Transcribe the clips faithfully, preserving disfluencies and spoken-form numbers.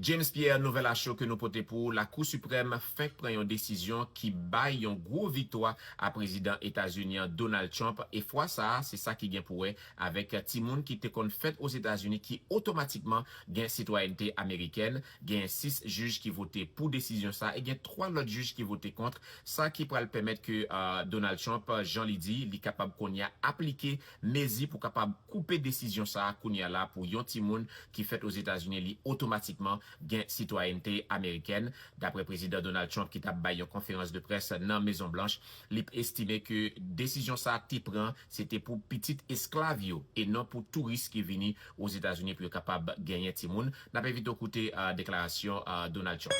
James Pierre, nouvèl a cho ke nou pote pou ou, Lakou Siprèm fenk pran yon desizyon ki bay yon gwo viktwa a prezidan Etazini an, Donald Trump, e fwa sa a, se sa ki gen pou wè avèk timoun ki te konn fèt Ozetazini ki otomatikman gen sitwayènte amerikèn. Gen sis jij ki vote pou desizyon sa a e gen twa lòt jij ki vote kont, sa ki pral pèmèt ke, uh, Donald Trump, jan li di, li kapab kounye a aplike mezi pou kapab koupe desizyon sa a kounye a la pou yon timoun ki fèt Ozetazini, li otomatikman gen sitwayènte amerikèn. Daprè prezidan Donald Trump ki t ap bay yon konferans de près nan Mezon Blanch, li estime ke desizyon sa a te pran, se te pou pitit esklav yo e non pou touris ki vini Ozetazini pou yo kapab genyen timoun. N ap envite w koute, uh, deklarasyon, uh, Donald Trump.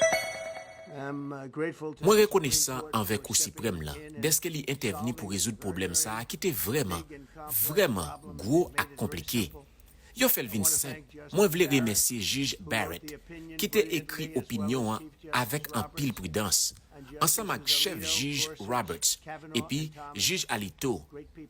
Mwen rekonesan anvè Kou Siprèm lan dèske li entèvni pou rezoud pwoblèm sa a ki te vrèman, vrèman gwo ak konplike. Yo fè l vin senp. Mwen vle remèsye Jij Barrett, ki te ekri opinyon an avèk anpil pridans, ansanm ak Chèf Jij Roberts epi Jij Alito,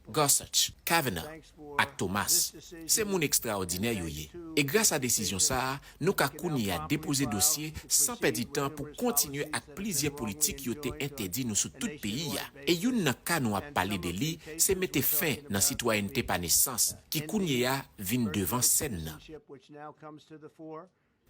Gorsuch, Kavanaugh, ak Thomas. Se moun ekstraòdinè yo ye. E gras a desizyon sa a, nou ka kounye a depoze dosye san pèdi tan pou kontinye ak plizyè politik yo te entèdi nou sou tout peyi a. E youn nan ka nou ap pale de li, se mete fen nan sitwayènte pa nesans, ki kounye a vin devan sèn nan.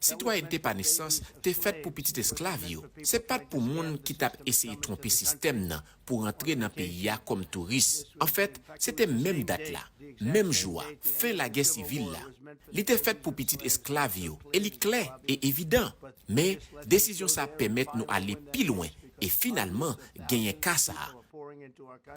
Sitwayènte pa nesans te fèt pou pitit esklav yo. Se pa t pou moun ki t ap eseye twonpe sistèm nan pou rantre nan peyi a kòm touris. Anfèt, se te menm dat la, menm jou a, fen lagè sivil la. Li te fèt pou pitit esklav yo, e li klè e evidan. Men, desizyon sa a pèmèt nou ale pi lwen e finalman genyen ka sa a.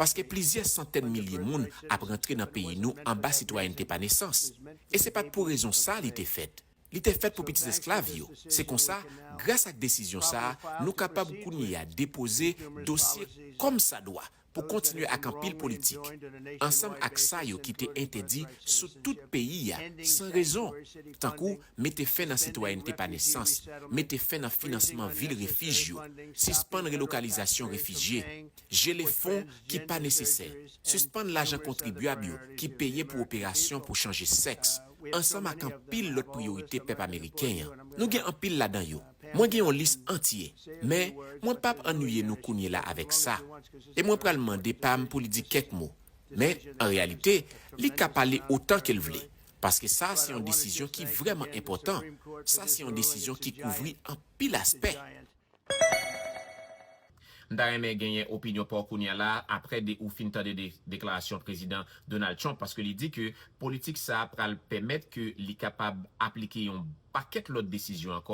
Paske plizyè santèn milye moun ap rantre nan peyi nou anba sitwayènte pa nesans. E se pa t pou rezon sa a li te fèt. Li te fèt pou pitit esklav yo. Se konsa, gras ak desizyon sa a, nou kapab kounye a depoze dosye kòmsadwa pou kontinye ak anpil politik, ansanm ak sa yo ki te entèdi sou tout peyi a san rezon, tankou mete fen nan sitwayènte pa nesans, mete fen nan finansman vil refij yo, sispann relokalizasyon refijye, jele fon ki pa nesesè, sispann lajan kontribyab yo ki peye pou operasyon pou chanje sèks, ansanm ak anpil lòt priyorite pèp ameriken an. Nou gen anpil ladan yo. Mwen gen yon lis antye, men mwen p ap annuiye nou kounye la avèk sa. E mwen pral mande Pam pou li di kèk mo. Men, an reyalite, li ka pale otan ke l vle. Paske sa se yon desizyon ki vrèman enpòtan. Sa se yon desizyon ki kouvri anpil aspè. M ta renmen genyen opinyon pa w kounye a la, apre de, ou fin tande de, deklarasyon prezidan Donald Trump, paske li di ke politik sa a pral pèmèt ke li kapab aplike yon pakèt lòt desizyon ankò.